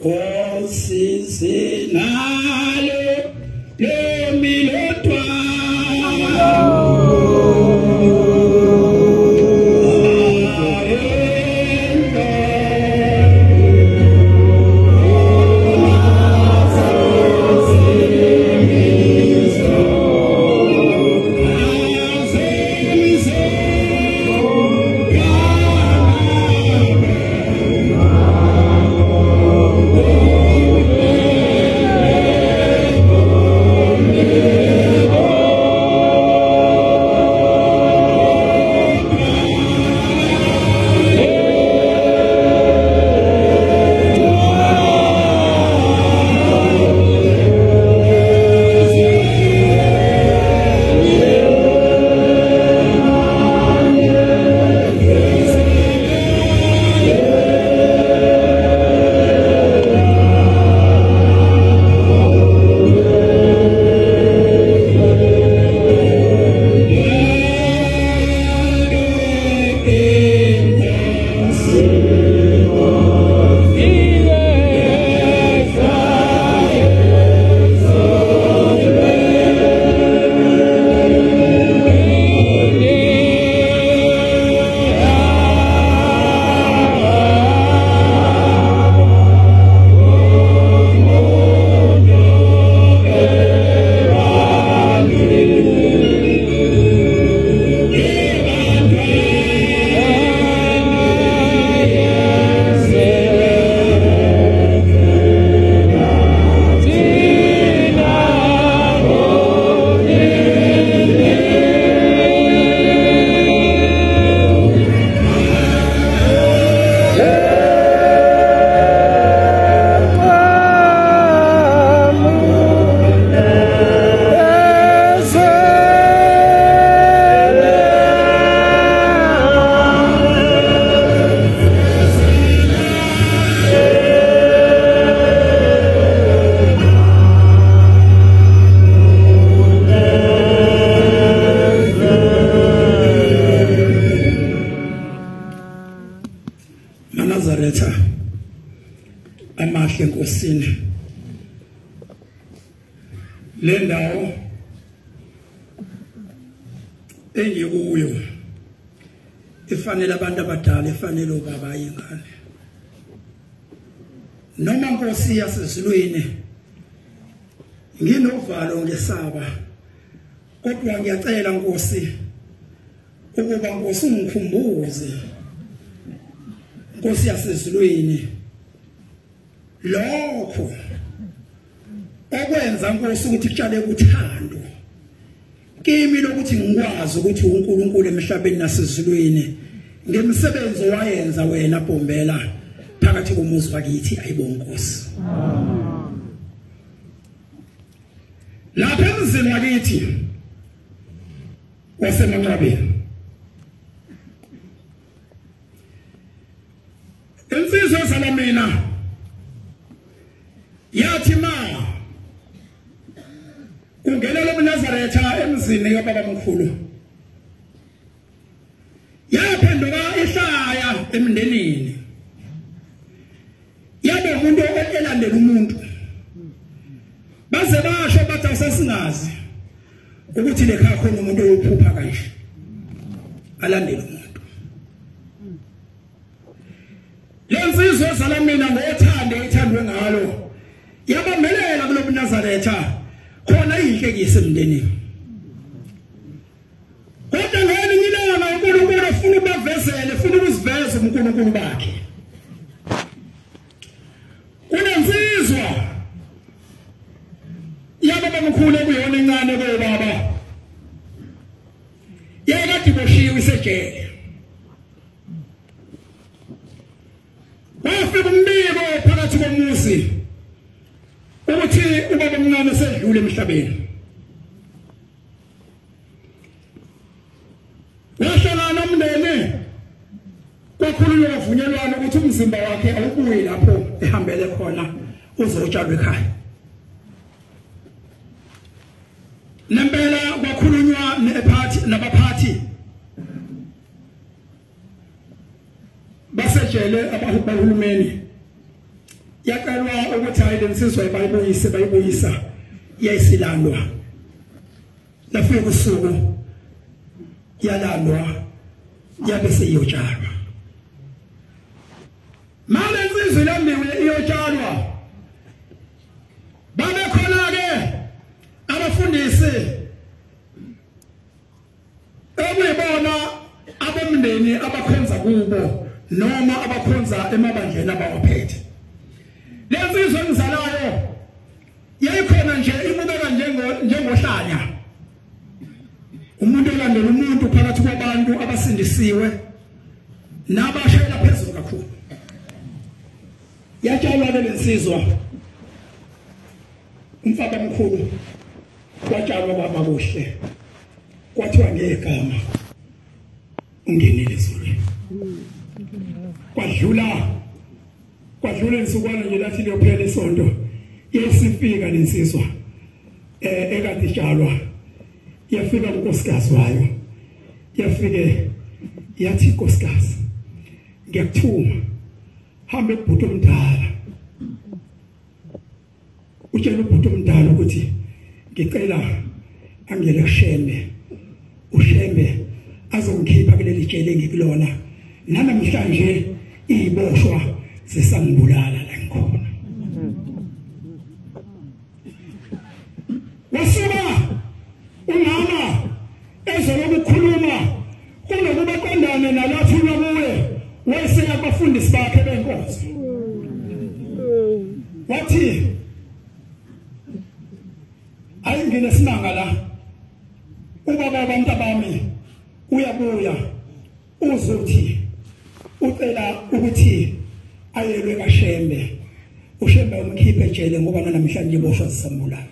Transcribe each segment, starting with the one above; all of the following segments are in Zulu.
Nkosi nalo lomi lodwa amahle enkosini. Le ndawo engikuyo ifanele abantu abadala, ifanele obaba ingane. Noma Nkosi yasezulwini nginovalo ngesaba, kodwa ngiyacela Nkosi ukuba Nkosi ungikhumbuze Nkosi yasezulwini lokho okwenza Nkosi ukuthi kutshale uthando kimi lokuthi ngikwazi ukuthi uNkulunkulu emhlabeni nasezulwini ngemisebenzi wayenza wena Bhombela phakathi komuzi wakithi. Ayibonke Nkosi. Lapha emzini wakithi waseManqabeni insizwa zala mina yathi ma kungena lobuNazaretha emzini kababa mkhulu, yaphenduka ihlaya emndenini, yabe umuntu elandela umuntu. Baze basho bathi asasingazi ukuthi lekhaya khona umuntu oyophupha kanje alandele umuntu. Lensizwa ezala mina ngothando ethandwe ngalo yabambelela kulobuNazaretha khona inhlekise emndenini. Kodwa ngelinye ilanga uNkulunkulu ufuna ukubavezele, ufuna ukuziveza uNkulunkulu bakhe. Kunensizwa yababa mkhulu ekuyona encane kobaba, yayikade iboshiwe isejele. Wafika umbiko phakathi komuzi ukuthi ubaba omncane sedlule emhlabeni. Wahlangana nomndeni, kwakhulunywa kwavunyelwana ukuthi umzimba wakhe awubuyi lapho ehambele khona, uzotshalwa ekhaya. Nempela kwakhulunywa nephathi nabaphathi basejele abahulumeni, Yakalwa ukuthi hayi lensizwa bayibuyise bayibuyisa yayisilandwa. Lafika usuku yalandwa yabe seyotshalwa. Manje insizwa ilandiwe iyotshalwa. Babe khona ke abafundisi okuyibona abomndeni abakhonza kubo noma abakhonza emabandleni abawaphethe. Lensizwa engizalayo yayikhona nje ibukeka njengohlanya. Umuntu olandela umuntu phakathi kwabantu abasindisiwe nabashayela phezulu kakhulu. Yatshalwa le nsizwa umfaba omkhulu kwatshalwa kwaba kuhle kwathiwa ngegama ungenile ezulwini. Kwadlula insukwana nje lathi liyophela isonto yesifika lensizwa ekade itshalwa yafika kunkosikazi wayo yafike yathi nkosikazi ngiyakuthuma hambe kubhuti omdala utshela ubhuti omdala ukuthi ngicela angiyele kuShembe uShembe azongikhipha kuleli jele engikulona namhlanje iboshwa sesangibulala la ngikhona. Wasuka umama ezolokukhuluma kunokuba qondane nalathunywa kuye wayeseka abafundisi bakhe benkonzo. Wathi ayinginesimanga la ubaba abantu abami uyabuya uzothi ucela ukuthi ayelwe kaShembe uShembe umkhiphe ejele ngoba namhlanje iboshwa zisambulala.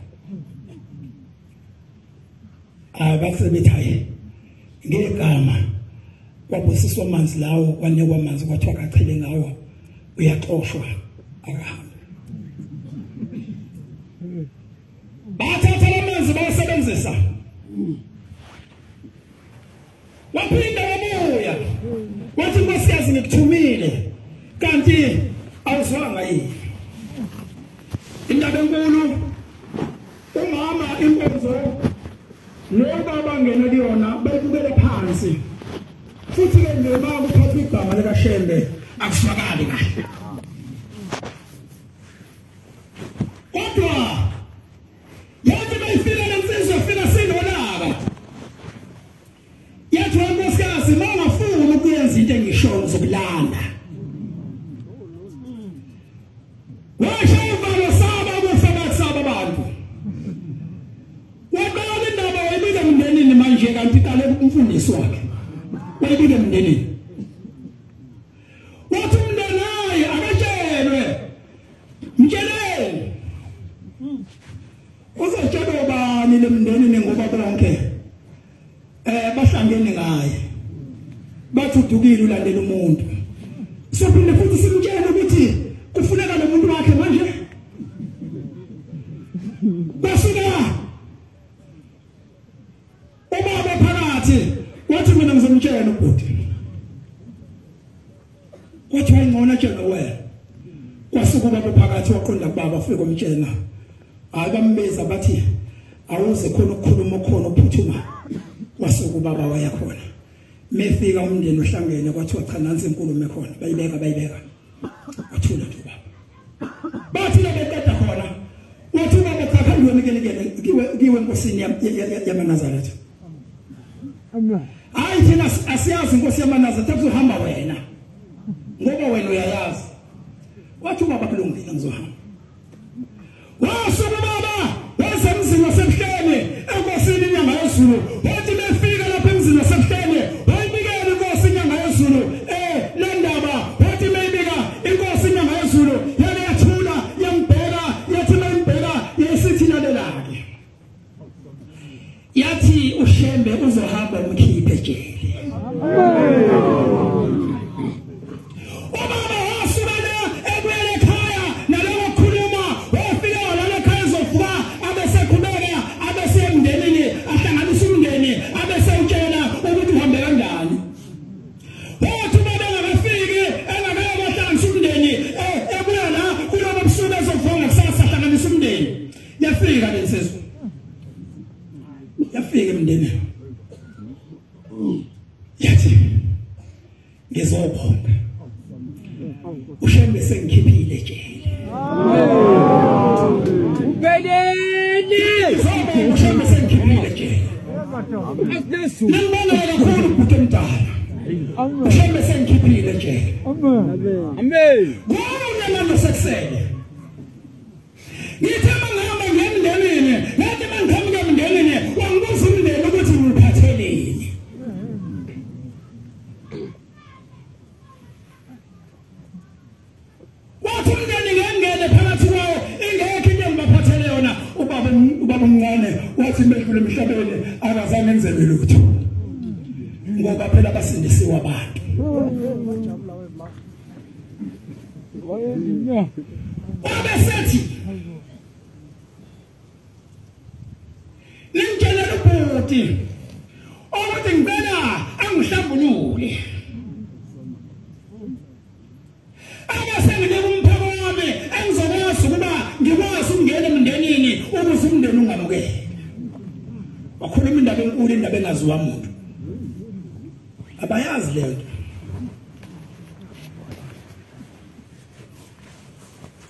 Abasebethi hayi ngegama kwabusiswa amanzi lawo kwanikwa amanzi kwathiwa kachele ngawo uyaxoshwa akahambe. Bathatha lamanzi bawasebenzisa waphinda wabuya wathi nkosikazi ngikuthumile kanti awuzwanga yini. Indaba enkulu umama inkonzo nobaba ngena kuyona bayibukele phansi futhi ke noma kuphathwa igama likaShembe akuswakali kahle. Kodwa yathi bayifika lensizwa fika sinolaka yathi nkosikazi mawungafuni ukuyenza into engishoyo ngizokulanda. Washo uvalo saba ukufa bakusaba abantu. Waqala indaba wayibika emndenini manje kanti iqale umfundisi wakhe. Wayibika emndenini. Wathi umntanaye akatshelwe. Mtsheleni. Uzotshela ubani lemndenini ngoba bonke bahlangene ngaye. Bathi udukile ulandela umuntu. Sophinde futhi simtshele ukuthi kufuneka lo muntu wakhe manje. Basuka ubaba phakathi wathi mina ngizomtshela ubhuti. Wathi wayingcono atshela wena. Kwasuka ubaba phakathi waqonda kubaba afike umtshela. Hayi bambiza bathi awuze khona ukukhuluma khona uphuthuma. Kwasuka ubaba waya khona. Mefika umndeni ohlangene kwathiwa cha nansi inkulumo ekhona bayibeka. Wathula nje ubaba. Bathi beqeda khona wathi ubaba cha khandiwe kiwe enkosini yamaNazaretha. Amen. Hayi thina asiyazi inkosi yamaNazaretha kuzohamba wena ngoba wena uyayazi. Wathi ubaba kulungile ngizohamba. Wasuka ubaba weza emzini waseMhleni enkosini inyanga yezulu. Wathi befika lapha emzini waseMhleni wayibikela inkosi inyanga yezulu le ndaba. Wathi mayibika inkosi inyanga yezulu yale yathula yambheka yathi mayimbheka yesithi lalela-ke yathi uShembe uzohamba umkhiphe ejele. Ubaba wasuka le ebuyele ekhaya naloko khuluma wafika walala ekhaya ezovuka abesekhuleka abesemndenini ahlanganisa umndeni abesewutshela ukuthi uhambe kanjani. Wathi ubaba engakafiki engakayobahlanganisa umndeni ebuya la Yafika lensizwa, yafika emndenini, yathi ngizobonga uShembe sengikhiphile ejele. Ubeleni uShembe sengikhiphile ejele. Ngibonga kakhulu ubhuti omdala, uShembe sengikhiphile ejele. Amen. Konke manje sekusele. Ngithe mangihamba ngemndenini, ngathi mangiqhamuka emndenini, wangibuza umndeni ukuthi ngiphatheleni. Wathi umndeni ngengene phakathi kwawo ingekho into engibaphathele yona. Ubaba omncane wathi bedlule emhlabeni akazange enzelwe lutho, ngoba phela basindisiwe abantu. Wabesethi ningitshelele ubhuti ukuthi ngicela angihlambulule, abasenginika umphako wami engizokwazi ukuba ngikwazi ukungena emndenini ukuze umndeni ungamukeli. Wakhuluma indaba enkulu, indaba engaziwa muntu, abayazi leyo nto.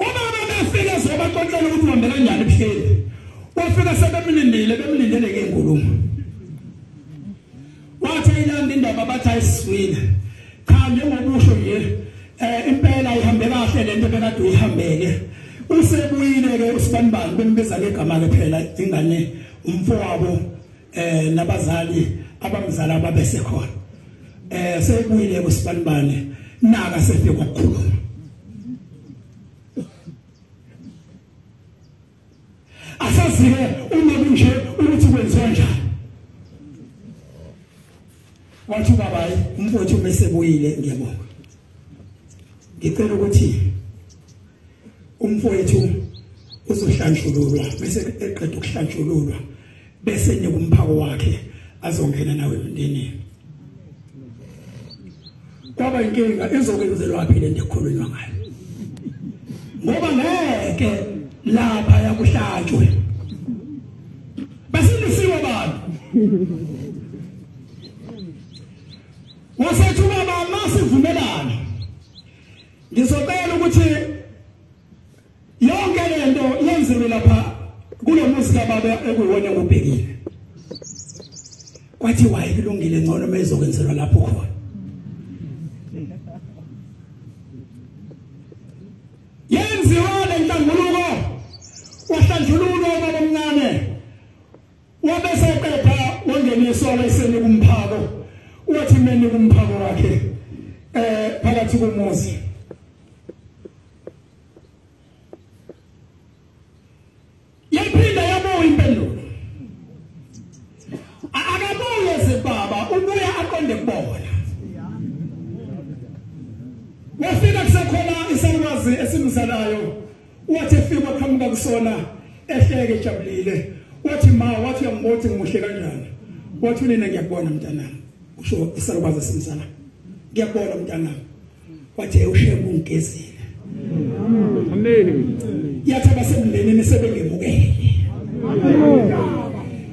Ubaba befika sobaxoxela ukuthi uhambe kanjani ebuhleni, wafika sebemlindile, bemlindele ke inkulumo. Wathi ilanda indaba, bathi ayisizwile. Cha, njengokusho nje impela ihambe kahle lento bekade uyihambele. Usebuyile ke usibanibani, bembiza ngegama ke phela ingane umfowabo nabazali abamzala babesekhona. Sebuyile usibanibani naka sefika ukukhuluma. Asazike uma kunje ukuthi kwenziwa njani. Wathi baba umfowethu mesebuyile ngiyabonga. Ngicela ukuthi umfowethu uzohlanjululwa, bese eqeda ukuhlanjululwa bese nika umphako wakhe azongena nawe emndenini. Kwaba inkinga izokwenzelwa phi lento ekhulunywa ngayo, ngoba ngeke lapha yakuhlatshwe, basindisiwe abantu. Wasethi ubaba masivumelana, ngizocela ukuthi yonke lento yenziwe lapha kulo muzi kababa ekuwona ngubhekile. Kwathi wayekulungile ngcono mezokwenzelwa lapho khona. Yenziwa le nhlambuluko, wahlanjululwa ubaba omncane, wabese eqeda wangeniswa wayeseni kumphako. Wathi meni kumphako wakhe phakathi komuzi. Yaphinda yabuya impendulo, akabuye zibaba, ubuya aqonde kubona. Wafika kusekhona isalukazi esimzalayo, wathi efika qhamuka kusona ehleke ejabulile. Wathi ma, wathi uyangibona ngimuhle kanjani? Wathi nina ngiyakubona mntanami, usho isalukazi esimzala, ngiyakubona mntanami. Wathi uShembe ungigezile. Amen. Yathi abasemndenini sebengemukele.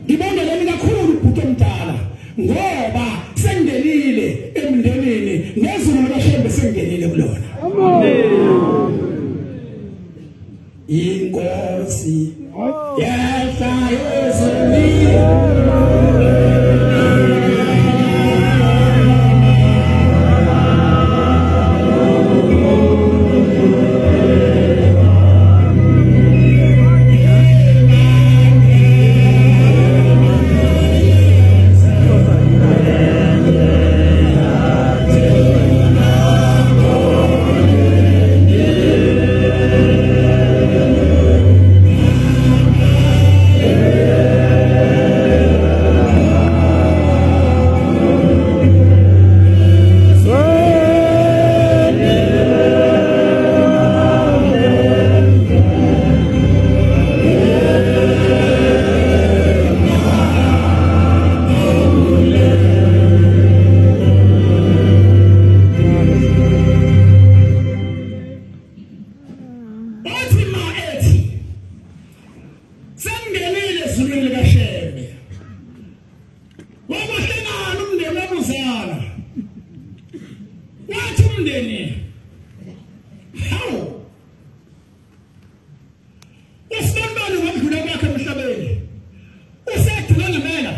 Ngibongeleni kakhulu ubhuti omdala, ngoba sengenile emndenini nezulu likaShembe sengenile kulona. Amen. Inkosi yehla ezulwini. Ezulwini likaShembe. Wabahlangana umndeni wabuzana. Wathi umndeni, hawu, usibanibani ngokudlula kwakhe emhlabeni useduke ngempela.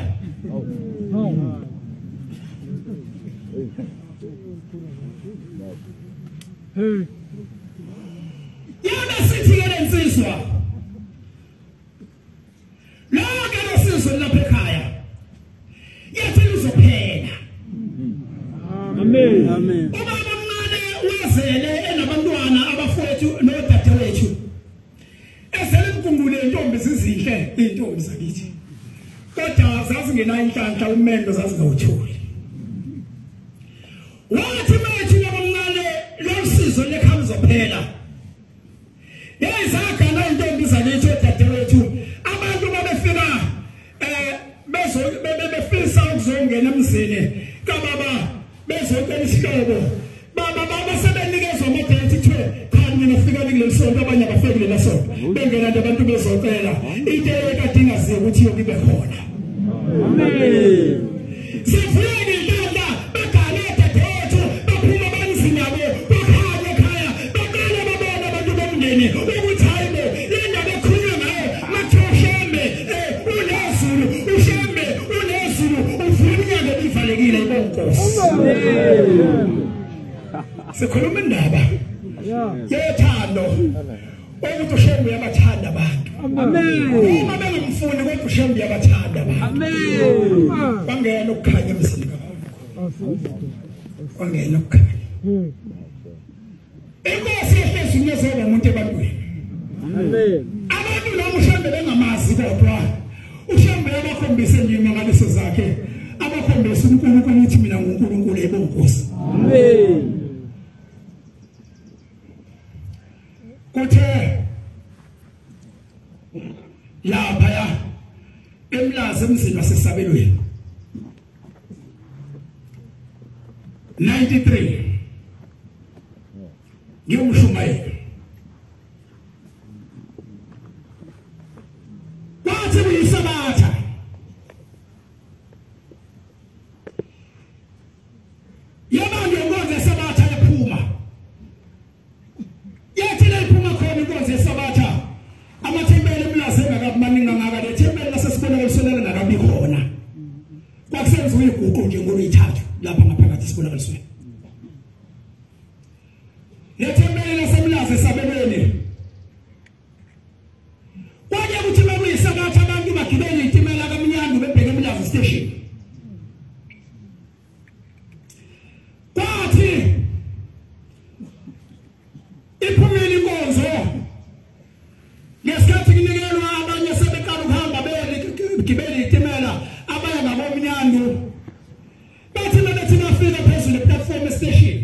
Yona sithi-ke le nsizwa, lonke losizo lapha ekhaya yathi luzophela. Amen. Amen. Ubaba omncane wazele enabantwana abafowethu nodadewethu. Ezele imkungule intombi zizinhle, intombi zakithi. Kodwa zazingenayo inhlanhla, umendo zazingawutholi. Wathi mathi ubaba omncane losizo lekhaya luzophela. Yayizagana intombi zakithi odadewethu. Abantu babefika befisa ukuzongena emzini kababa bezocela isihlobo. Baba sebenikezwa ama-date kuthiwe cha mina fika kuleli sonto, abanye abafiki kuleli sonto. Bengena nje abantu bezocela into ekade ingaziyo ukuthi iyoke ibe khona. Amen. Sivuleke inhlanhla, bagane odadewethu, baphuma emzini yabo, bakhanya ekhaya, baqala babona abantu bomndeni ukuthi hayi bo, le ndaba ekhulunywa ngayo makuthiwa uShembe unezulu, uShembe unezulu, uvula iminyango ebivalekile ibonkosi. Sikhuluma indaba yothando ukuthi uShembe uyabathanda abantu. Amen. Uma bengamfuni kodwa uShembe uyabathanda abantu. Amen. Kwangena ukukhanya emzini kababa. Kwangena ukukhanya. Inkosi ehlezi unezoba umuntu ebantwini. Amen. Abantu noma uShembe bengamazi kodwa uShembe uyabakhombisa nje imangaliso zakhe, abakhombisa uNkulunkulu ukuthi mina nguNkulunkulu ebonkosi. Amen. Kuthe lapha ya eMlazi emzini wasesabelweni 93 ngiyomshumayela. Kwathi kuyisabatha yabantu inkonzo yesabatha yaphuma. Yathi leyiphuma khona inkonzo yesabatha, amathempeli eMlazi engakabi maningi kangaka, lethempeli lasesibonakalisweni lingakabi khona. Kwakusenziwa iguqo nje ngolwethathu lapha ngaphakathi esibonakalisweni. Lethempeli laseMlazi esabelweni kwake kuthi makuyisabatha abantu bagibele itimela kaMnyandu bebheke eMlazi station. Kwathi iphumile inkonzo ngesikhathi kunikelwa abanye sebeqala ukuhamba begibele itimela abanye ngaboMnyandu, bathi bethi bafika phezulu eplatform station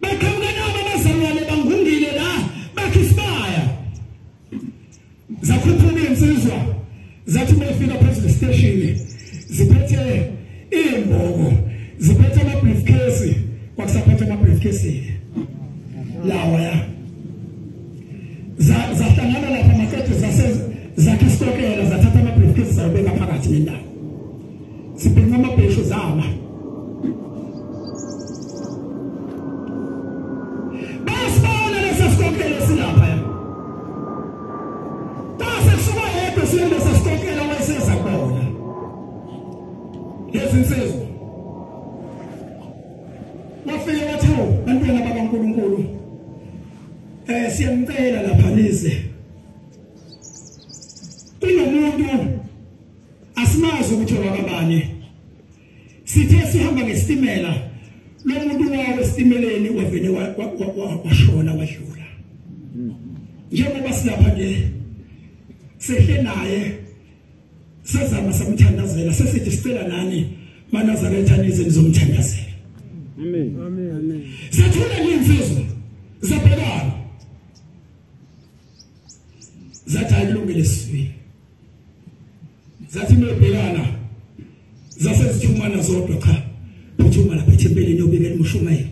baqhamuka nabo abazalwane bangungile la bakhe isibaya. Zakhuphuka insizwa zathi befika phezulu station ziphethe imboko, ziphethe ama briefcase, kwakusaphethe ama briefcase lawa ya zahlangana lapha maqede zase zakhe isitokela zathatha ama briefcase zabeka phakathi nendawo, sibhinqa amabheshu zama. Basibona lesa sitokela silapha ya base kusuka yedwa siyolesa sitokela wayeseza kubona lezi insizwa. Wafika wathi bantwana bakaNkulunkulu, siyamcela lapha nize, kunomuntu asimazi ukuthi wakabani, sithe sihamba ngesitimela lo muntu wawo esitimeleni wavele washona wadlula. Njengoba silapha nje sehle naye sazama samthandazela, sesithi sicela nani maNazaretha nize nizomthandazela. Amen. Amen. Sathula nje insizwa zabhekana zathi akulungile siswini, zathi mebhekana zasezithumana zodwa, cha phuthuma lapha ethempelini yobikela umshumayeli,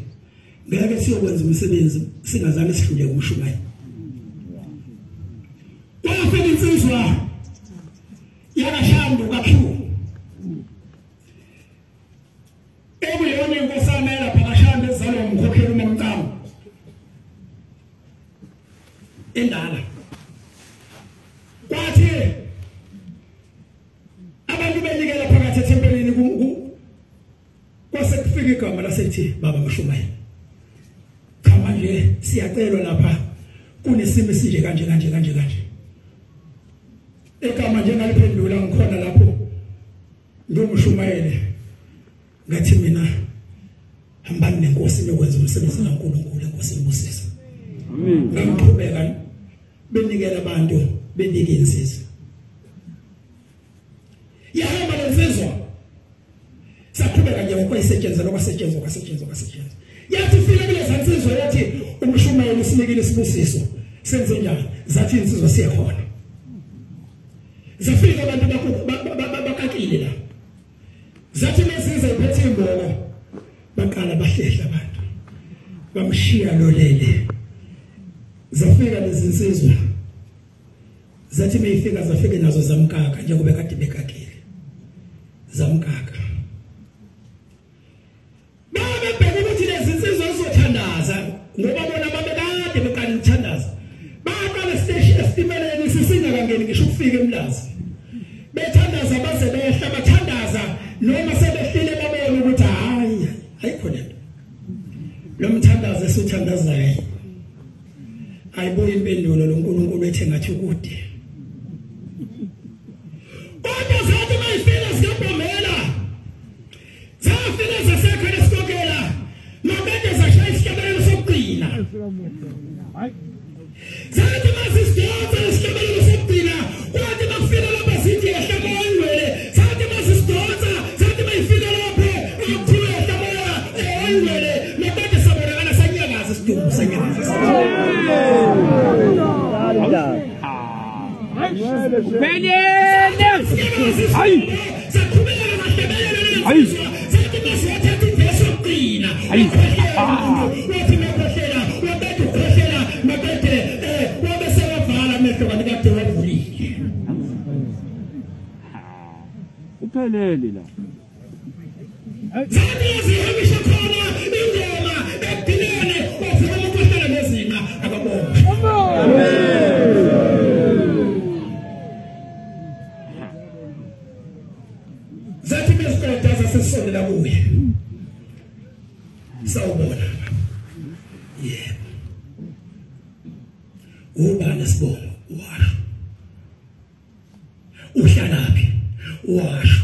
ngeke siyokwenza umsebenzi singazange sihluleke umshumayeli. Kwafika insizwa Yakashandu kaQ ekuyona inkosana yalapha kaShandu ezalwa umkhokheli uMamcamo endala. Kwathi abantu benikela phakathi ethempelini kwase kufika igama lasethi baba Mshumayeli, cha manje siyacelwa lapha kunesimo esinje kanje kanje kanje kanje. Igama nje ngaliphendula ngikhona lapho ngomshumayeli, ngathi mina hambani nenkosi niyokwenza umsebenzi kaNkulunkulu, inkosi ibusise. Amen. Ngiqhubeka benikela abantu benike insizwa. Yahamba lensizwa, saqhubeka nje ngokwayisetshenzwa kwasetshenzwa kwasetshenzwa kwasetshenzwa. Yathi fika kuleza nsizwa yathi umshumayeli usinikile isibusiso, senze njani? Zathi insizwa siyakhona. Zafika abantu bakakile la, zathi masiza iphethe imboko, baqala bahlehla abantu bamshiya lolele. Zafika lezinsizwa zathi meyifika zafike nazo zamkaka njengoba kade bekakile, zamkaka. Babebheka ukuthi lezinsizwa zizothandaza ngoba bona babekade beqala ukuthandaza. Baqala station esitimeleni sisingakangeni ngisho ukufika eMlazi, bethandaza baze behla bathandaza, noma sebehlile babona ukuthi hayi ayikho lento, lo mthandazo esuthandazayo ayibuye impendulo loNkulunkulu ethe ngathi ukude. Kodwa zathi mayifika zikabhomela, zafika zasekho lesikokela mabede zashaya isihlabelelo sokugcina. Zathi masisidonsa isihlabelelo sokugcina, kwathi bakufika lapha zithi yehla moya oyingcwele. Zathi masisidonsa, zathi mayifika lapho akuthiwa yehla moya oyingcwele, mabede sabonakala sanyakaza isidumbu, sanyakaza. Hayi. Saqhubeka ngahlabelelo lensizwa, zathi masiyathatha ivesi yokugcina. Wathi makhohlela wabede ukhohlela mabede wabe sewavala amehlo kanti kade wavulile. Uphelele la. Zathi yazihamisha khona ingoma ekugcineni, wavuka umuntu ohlala nezinqa akabonga. Amen. Zathi mesiqeda sasesondela kuye, sawubona. Yebo. Ubani sibongo? Washo. Uhlalaphi? Washo.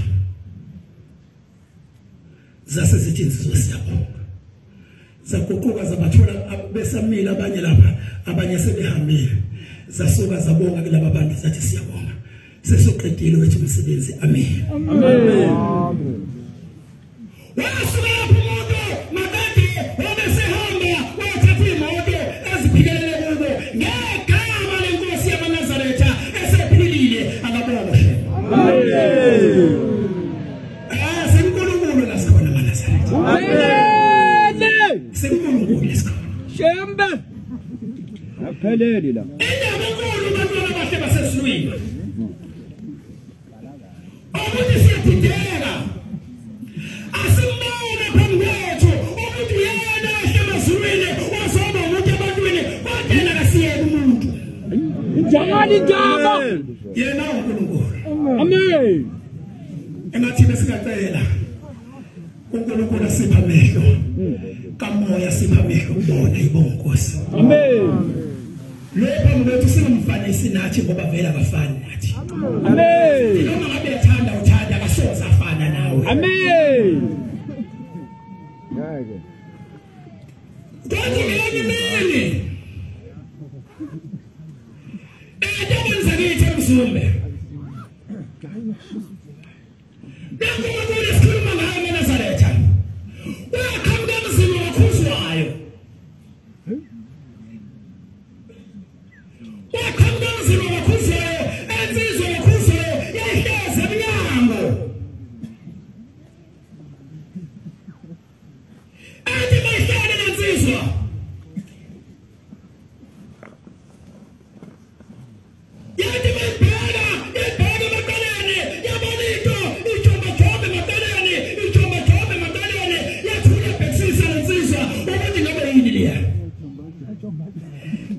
Zase zithi insizwa siyabonga. Zaguquka zabathola besamile abanye lapha, abanye sebehambile. Zasuka zabonga kulaba bantu zathi siyabonga, sesoqedile wethu umsebenzi. Amen. Amen. Wasuka lapho umuntu makade wabesehamba wathatha imoto eziphikelele kubo ngegama lenkosi yamaNazaretha esephilile akabonge. Amen. SeNkulunkulu la sikhona maNazaretha. Amen. SeNkulunkulu lesikhona. Shembe. Aphelele la. Indaba enkulu bantwana abahle basezulwini. Ukuthi siyadideka, asimbone phambi kwethu ukuthi uyena wehle emazulwini wazoba umuntu ebantwini, kodwa yena akasiyena umuntu. Injani indaba? Yena uNkulunkulu. Amen. Engathi besingacela uNkulunkulu asipha amehlo kamoya, sipha amehlo ukubona ibonga Nkosi. Amen. Lo phambi kwethu singamfanisi nathi ngoba vele abafani nathi. Amen. Noma ngabe ethanda uthanda akasoze afana nawe. Amen. Ngeke. Kodwa ngenye imini entabeni zakithi eMzumbe, uNkulunkulu esikhuluma ngaye eNazaretha waqhamuka emzini wakhuzwayo, waqhamuka emzini wakhuzwayo, ensizwa yakhuzwayo yayihlezi emnyango. Athi mayihlale lensizwa, yathi mayibheka ibheka emaqaleni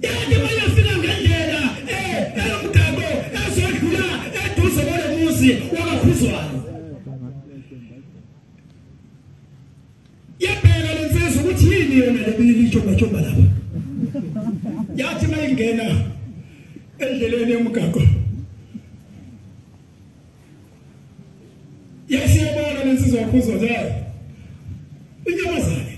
Yathi bayafika ngendlela elomgaqo ezodlula eduze kwalomuzi wakaKhuzwayo. Yabheka lensizwa ukuthi yini yona lebili ijomba lapha. Yathi mayingena endleleni yomgaqo yasiyabona lensizwa kaKhuzwayo inyamazane.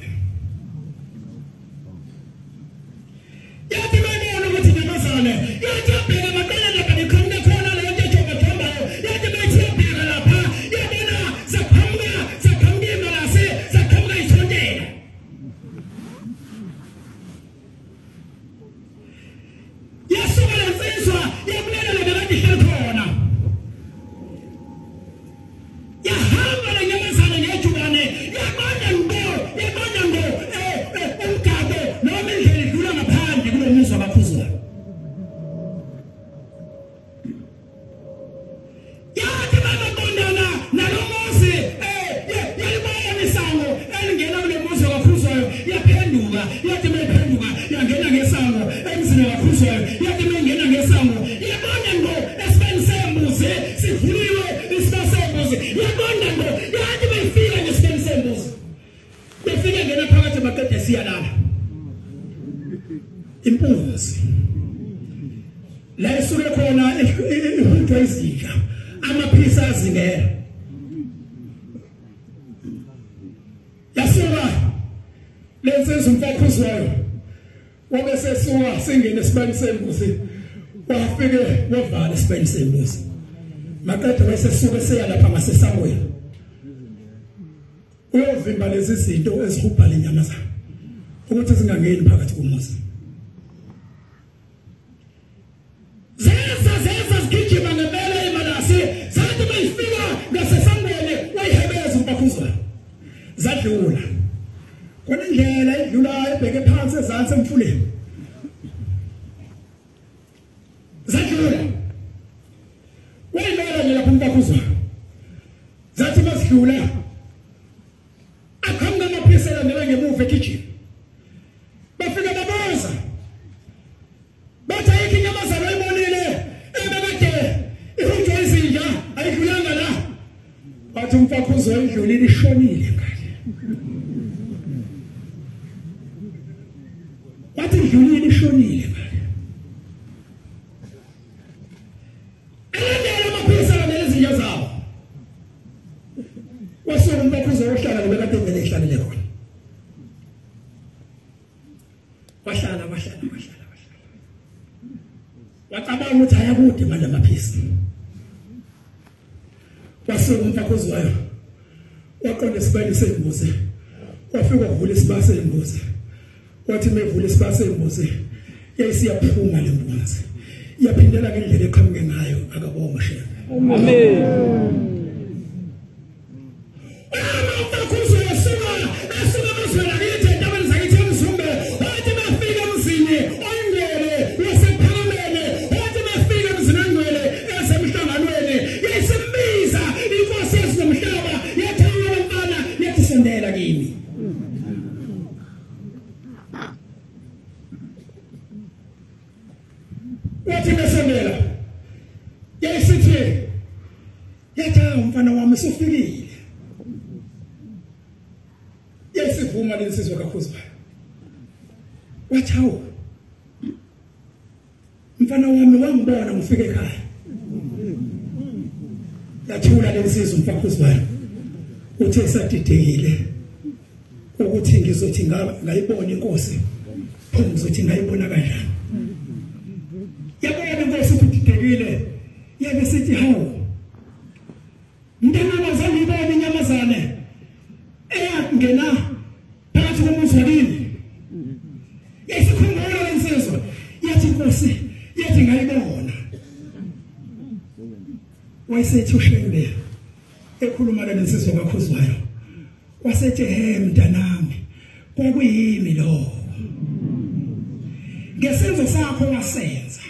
Yathi mayibona ukuthi inyamazane, yathi yabheka maqala lapha iqhamuka khona le nto ejomba-jombayo. Yathi mayithi yabheka lapha yabona saqhamuka imalase, saqhamuka ithontela. Yasuka lensizwa yabulela le bekade ihleli khona. Yahamba le nyamazane ngejubane, yaqonda ngqo umgaqo noma indlela idlula ngaphandle kulo muzi wakaKhuzwayo. Yathi babaqondana nalo muzi, yalibona isango elingena kulo muzi wakaKhuzwayo, yaphenduka. Yathi mayiphenduka yangena ngesango emzini wakaKhuzwayo. Yathi mayingena ngesango yabona ngqo esibeni sembuzi sivuliwe isiba sembuzi, yabona ngqo. Yathi mayifika ngesibeni sembuzi, befike ngena phakathi baqede siyalala. Impunzi la isuke khona ihujwa izinja, amaphisa azingela. Yasuka lensizwa umfakhuzwayo wabe sesuka singene esibani sembuzi, wafike wavala esibani sembuzi. Maqede wayesesuka seya lapha ngasesangweni uyovimba lezi zinto ezihubha lenyamazana ukuthi zingangeni phakathi komuzi. Zeza zigijima ngempela imalasi, zathi mayifika ngasesangweni wayihebeza umfakhuzwayo. Zadlula khona indlela edlula ebheke phansi ezansi emfuleni. Zadlula wayimela nje lapho umfakhuzwayo. Zathi masidlula aqhamuka amaphisa elandela ngemuva egijima. Bafika babuza bathi ayikho inyamazana oyibonile ebekade ihujwa izinja, ayidlulanga la. Bathi umfakhuzwayo idlulile, ishonile ngale. Bathi idlulile, ishonile ngale. Alandela amaphisa alandela izinja zawo. Wasuka umfakhuzwayo ohlala nobekade vele ehlalele khona. Wahlala. Wacabanga ukuthi ayakude manje amaphisi. Wasuka umfakhuzwayo waqonda esibani sembuzi, wafika wavula isiba sembuzi. Wathi mevula isiba sembuzi yayisiyaphuma le mpunzi, yaphindela ngendlela eqhamuke ngayo. Akabonga Shembe. Amen. Umfakhuzwayo esuka emazweni akithi, entabeni zakithi eMzumbe. Wathi bafika emzini oyingcwele wasePhakameni, wathi bafika emzini oyingcwele esemhlanganweni, yayisimbiza inkosi yezomhlaba, yathi mfana, yathi sondela kimi. Wathi mesondela yayisithi, yathi umfana wami usufikile. Yayisivuma lensizwa kaKhuzwayo. Wathi hawu mfana wami, wangibona ngifike ekhaya. Yathula lensizwa umfakhuzwayo, uthe esadidekile ukuthi ngizothi ngayibona inkosi, pho ngizothi ngayibona kanjani. Yabona inkosi ukuthi udidekile, yabe sithi hawu mntanami, azange ngiyibone inyamazane eyangena phakathi komuzi wakini. Yayisikhumbula lensizwa, yathi inkosi, yathi ngayibona. Wayesethi uShembe ekhuluma lensizwa kaKhuzwayo, wasethi he mntanami, kwakuyimi lo, ngesenzo sakho wasenza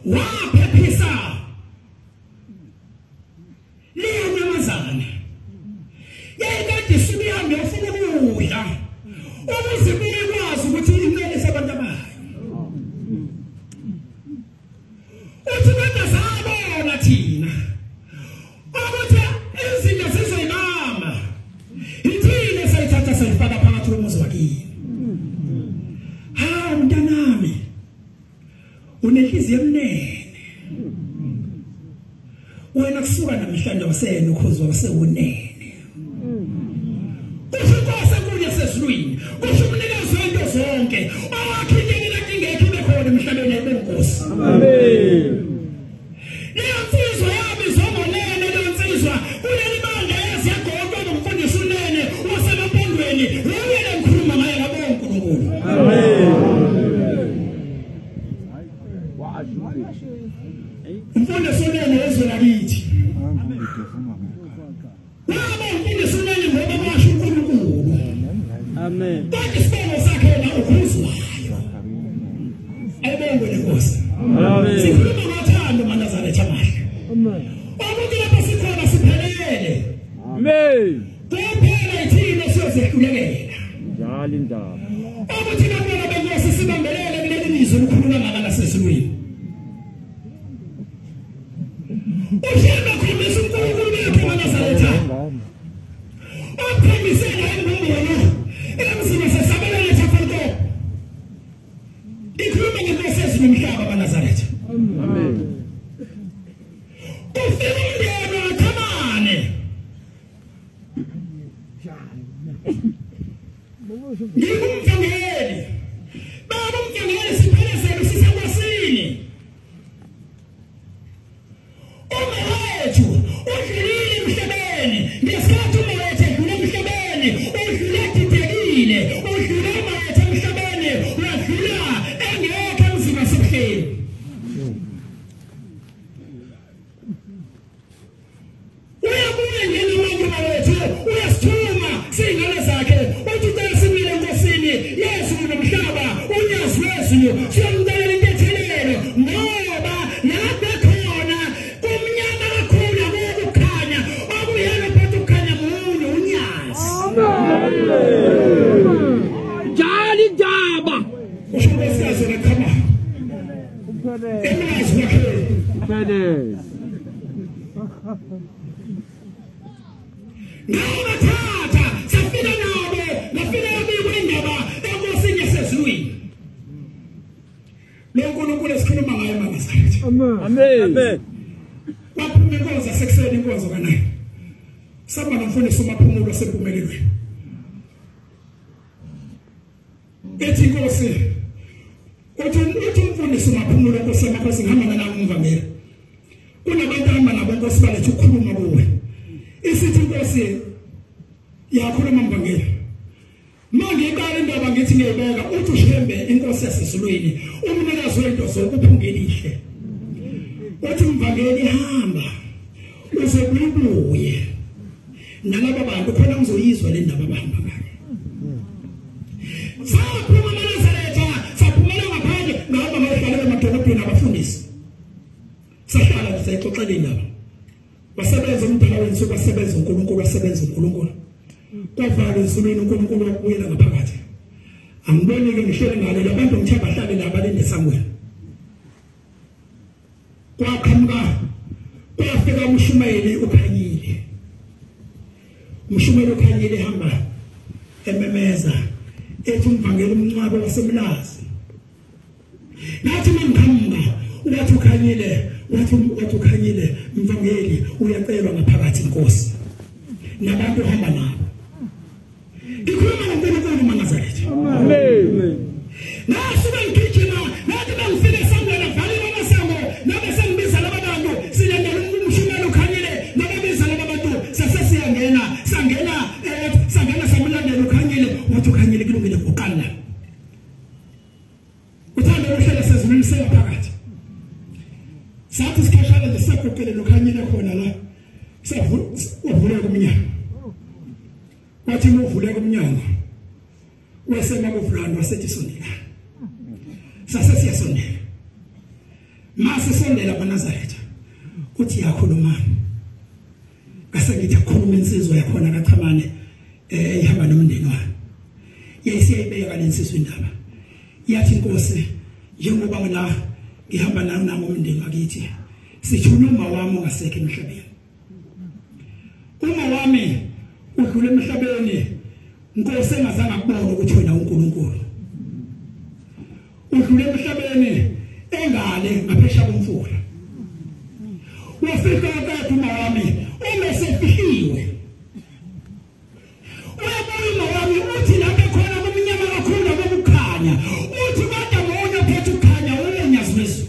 waphephisa leyo nyamazane yayikade isuke ihambe yofuna ukudla. Ukuze ikwazi ukuthi incelise abantu abayo. Uthi kodwa sabona thina ukuthi izinto zizoyibamba. Ithini esayithatha sayifaka phakathi komuzi wakini. Ha mntanami, unenhliziyo emnene. Wena kusuka namhlanje wasena ukhuzwa wasewunene. Kusho inkosi enkulu yasezulwini, kusho umnikazi wento zonke, owakhe into ekade ingekho ibe khona emhlabeni ayibe inkosi. Amen. Leyo nsizwa yabizwa ngonene, leyo nsizwa kuleli bandla yaziyagoqwa ngomfundisi unene wasemampondweni, uye lengikhuluma ngaye ngabo uNkulunkulu. Amen. Umfundisi unene wezwe lakithi. Waba umfundisi unene ngoba kwasho uNkulunkulu. Amen. Kodwa isibongo sakhe yena ukhuzwayo. Ayibongwe lenkosi. Amen. Sikhuluma ngothando maNazaretha amahle. Amen. Ukuthi lapho sikhona siphelele. Amen. Kuphela ithina siyozehlulekela. Njalo indaba. Ukuthi nabona benkosi sibambelele kuleli lizwe elikhuluma ngala lasezulwini. Ushembe khombisa uNkulunkulu wakhe maNazaretha. Uphembisela ingqondo emzini sesabelele Tafelkop. Ikhuluma ngenkosi yezulu nomhlaba maNazaretha. Amen. Kufika umndeni waKhamane. Ngingumvangeli. Baba umvangeli siphelezele sisenkosini. Uma wethu udlulile emhlabeni, ngesikhathi uma wethu edlule emhlabeni, udlule edidekile, udlule uma wethu emhlabeni, wadlula engekho emzini wasebuhleni. Uyabuya ngena manje wethu, uyasithuma siyingane zakhe, uthi ucela simile enkosini yezulu nomhlaba, unyazi lwezulu, siyomcelela intethelelo ngoba lapho khona kumnyama kakhulu akukukhanya, okuyena phethe ukukhanya munye unyazi. Njalo indaba. Usho unkosikazi wena emlazi wakhe. Uphelele. Ngabathatha safika nabo, ngafika yabikwa indaba enkosini yasezulwini. Lo nkulunkulu esikhuluma ngaye maNazaretha. Amen. Amen. Kwaphuma inkonzo yasekuseni, inkonzo kanayo. Saba nomfundisi uMaphumulo wasempumelelweni. Ethi inkosi, uthi umfundisi uMaphumulo inkosi yamakhosi ngihamba nami umvangeli. Kunabantu ahamba nabo inkosi baletha ukukhuluma kuwe. Isithi inkosi yakhuluma mvangeli. Manje iqala indaba ngithi ngiyibeka, uthi uShembe inkosi yasezulwini, umnikazi wento zonke uphungelihle. Uthi mvangeli hamba uzobuye nalaba bantu khona ngizoyizwa le ndaba abahamba ngayo. Saphuma maNazaretha, saphumela ngaphandle ngahamba ngayohlala emadolobheni abafundisi. Sahlala sayixoxela indaba. Wasebenza umdala wensuku, wasebenza uNkulunkulu, wasebenza uNkulunkulu. Kwavala ezulwini uNkulunkulu wakubuyela ngaphakathi. Angiboni ke ngihlele ngale labantu ngithe bahlale la balinde esangweni. Kwaqhamuka kwafika umshumayeli uKhanyile. Umshumayeli uKhanyile ehamba ememeza ethi umvangeli umncwabo wasemlazi. Nathi mangiqhamuka wathi uKhanyile, wathi uKhanyile mvangeli uyacelwa ngaphakathi inkosi. Nabantu hamba nabo. Ngikhuluma ngoNkulunkulu maNazaretha. Amen. Nasuka ngigijima, nathi bangifike esangweni avaliwe amasango, nabe sengibiza laba bantu, silandela umshumayeli uKhanyile, nababiza laba bantu, sase siyangena, sangena, sangena samlandela uKhanyile, wathi uKhanyile kulungile kuqala. Uthando luhlala sezulwini sengaphakathi. Sathi sikhashana nje saguqele noKhanyile khona la. Savuleka umnyango. Wathi uvuleka umnyango. Wesema kuvulana wasethi sondela. Sase siyasondela. Mase sondela kwaNazaretha. Uthi yakhuluma. Ngase ngithi akhuluma insizwa yakhona kaChamane ihamba nomndeni wayo. Yayisiyayibeka lensizwa indaba. Yathi inkosi njengoba ngila ngihamba nayo nangomndeni wakithi sithuna uma wami ongasekho emhlabeni. Uma wami udlule emhlabeni inkosi engazange akubone ukuthi wena uNkulunkulu. Udlule emhlabeni engale ngaphesha komfula. Wafika kade uma wami uma sefihliwe. Uyabuya uma wami uthi lapho khona kumnyama kakhulu kokukhanya. Uthi kodwa ngone phethe ukukhanya unyazi lwezulu.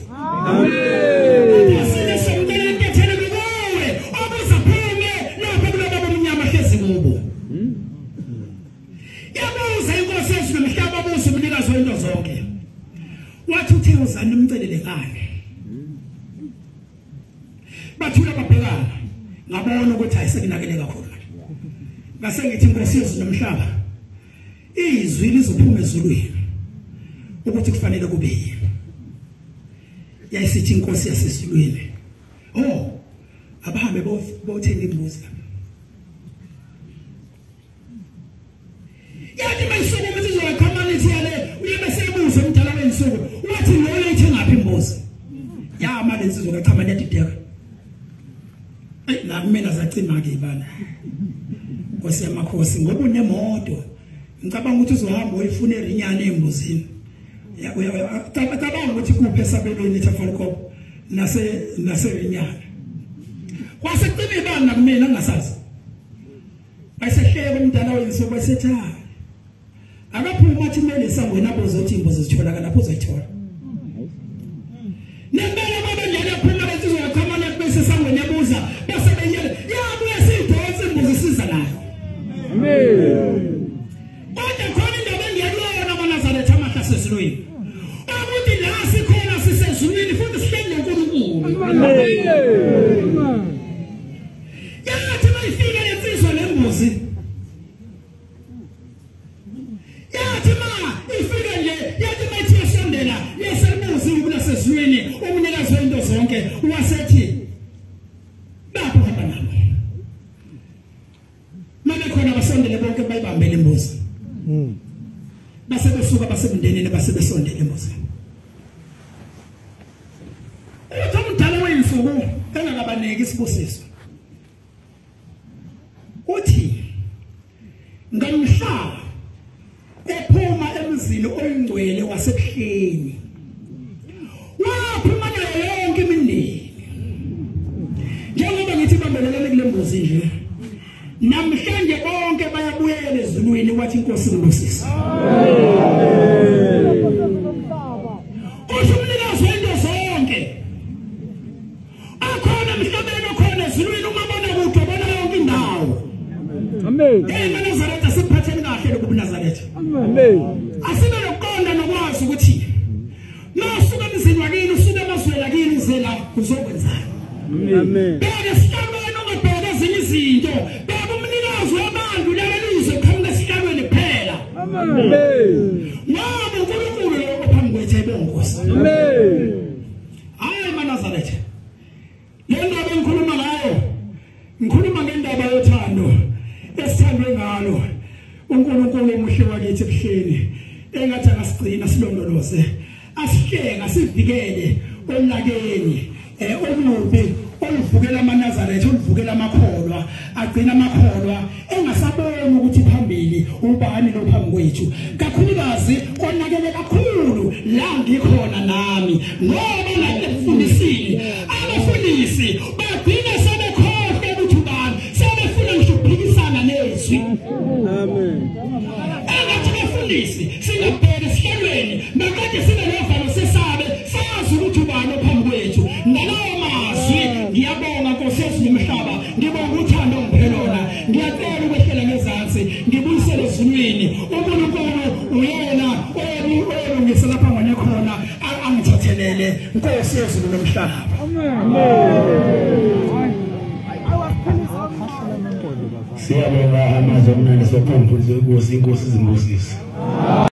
Amen. Asine somntana entethele kuwe obuzaphume lapho kulabo bomnyama hlezi kubo. Yabuza inkosi yezulu nomhlaba abuza umnikazi wento zonke. Wathi uthe uzani umcelele ngani? Bathula babhekana. Ngabona ukuthi ayisekunakele kakhulu manje. Ngase ngithi inkosi yezulu nomhlaba izwi lizophuma ezulwini ukuthi kufanele kube yini. Yayisithi inkosi yasezulwini, oh abahambe bothenga imbuzi. Yathi mayisuku ukuthi izoqhamanisa yale uye sebuze umdala wensuku wathi loyo ithengaphi imbuzi. Yama lensizwa kaqhamane yadideka. Ayi la kumina zacima ke ibana. Nkosi yamakhosi ngoba unemoto ngicabanga ukuthi uzohamba uyifuna erinyane embuzini. Cabanga ukuthi kuphi esabelweni eTafalkop nase rinyane. Kwase kucima ibana kumina ngingasazi. Bayisehleka umdala wensuku bayisethi akaphuma athi kumele isangweni apho uzothi imbuzi zitholakala lapho uzoyithola. Nempela babenjalo yaphuma lensizwa yaqhamana bese sangweni yabuza bese beyele yabuya siyidonsa imbuzi siza nayo. Amen. Kodwa khona indaba engiyakuyona amaNazaretha amahle asezulwini. Ukuthi la sikhona sisezulwini futhi sihleli noNkulunkulu. Amen. Yathi mayifika lensizwa lembuzi. Yathi ma ifika nje yathi mayithi yasondela yasebuzi ukulasezulwini umnikazi wento zonke wasethi lapho hamba nabo. Manje khona basondele bonke bayibambele imbuzi. Base besuka basemndenini base besondele embuzini. Uthi umdala wensuku engakabaneki isibusiso. Uthi ngamhla ephuma emzini oyingcwele wasebuhleni waphuma nayo yonke imindeni. Njengoba ngithi bambelelele kule mbuzi nje namhlanje bonke bayabuyela ezulwini wathi inkosi ngibusise. Kusho umnikazi wento zonke akhona emhlabeni okhona ezulwini umabona kude ubona yonke indawo. Amen. Hey maNazaretha siphatheni kahle lokhu buNazaretha. Amen. Asibe nokuqonda nokwazi ukuthi masuka emzini wakini usuke emazweni akini uze la uzokwenzani. Amen. Beke sihlalweni ungabheka ezinye izinto. Beka umnikazi wabantu lalelizwe qhamuka esihlalweni kuphela. Amen. Ngoba uNkulunkulu lo ophambi kwethu ayibonga Nkosi. Amen. Hayi maNazaretha. Le ndaba engikhuluma ngayo ngikhuluma ngendaba yothando esithandwe ngalo uNkulunkulu omuhle wakithi ebuhleni engathi angasigcina silondoloze asihlenga asivikele olakeni olubi oluvukela amaNazaretha oluvukela amakholwa agcina amakholwa engasaboni ukuthi phambili ubani lo phambi kwethu kakhulukazi konakele kakhulu la ngikhona nami ngoba nakufundisile abafundisi bagcina sebekhohlwa ukuthi ubani sebefuna ngisho ukuphikisana nezwi. Amen. Engathi bafundisi singabheka esihlelweni makade sibe novalo sesabe sazi ukuthi ubani ophambi kwethu. Ngalawo mazwi ngiyabonga Nkosi yezulu nomhlaba, ngibonga uthando ongiphe lona, ngiyacela ukwehlela ngezansi ngibuyisele ezulwini. uNkulunkulu uyena oyelungisa lapha ngone khona angithathelele Nkosi yezulu nomhlaba. Amen. Siyabonga amazwi amnandi sophambi kwenkosi, inkosi izimbusise.